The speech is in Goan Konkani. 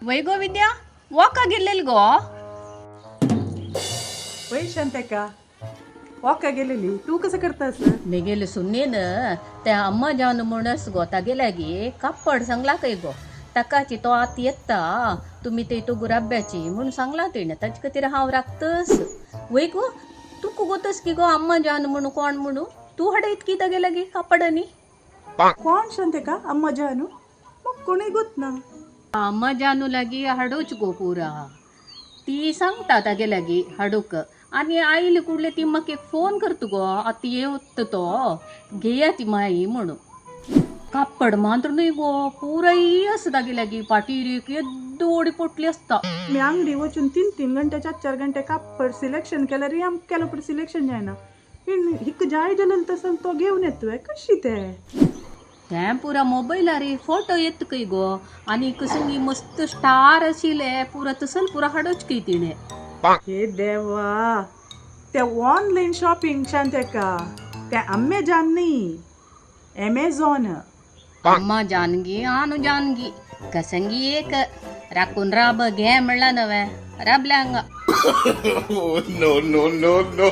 वय गो विद्या, वॉका गेल्लेल गो? वय शांतेका, वॉका गेलेली. तू कसं करतास? मेगेले सुन्नेन ते अम्मा जान म्हणस गो, तागे लागी कापड सांगला खंय गो ताकाची. तो आत येता, तुमी ते तो गुराब्याची म्हणून सांगला तेणे. ताचे खातीर हांव राखतस. वय गो, तुका गोतस की गो अम्मा जान म्हणू कोण म्हणू? तूं हाडयत की तागे लागी कापड न्ही? कोण शांतेका अम्मा जानू? मग कोणी गोत ना. अम्मा जानू लागी हाडूच गो पुरा. ती सांगता तागे लागी हाडूक आनी आयली कुडले ती म्हाका एक फोन करता गो, आतां येवत तो, घेया ती माई म्हणून. कापड मात्र न्हय गो, पुराय आसा तागे लागी. पाटीर एक येद्द व्हडली पोटली आसता. मी अंगडी वचून 3-3 घंटे, 4-4 घंटे कापड सिलेक्शन केल्यार आम केलं सिलेक्शन जायना. हिक जाय जाल्यार तसं तो घेऊन येतोय. कशी ते? तें पुरा मोबायलार फोटो येत खंय गो आनी कसंगी मस्त स्टार आशिल्ले पुरा, तसल पुरा हाडूच खंय तिणें. हे देवा, ते ऑनलाईन शॉपिंग शांतेका. ते अमेझॉन नाही, ॲमेझॉन. अम्मा जानगी आनु जानगी कसंगी एक राखून राब घे म्हणला नव्हे, राबल्या हांगा. No, no, no, no.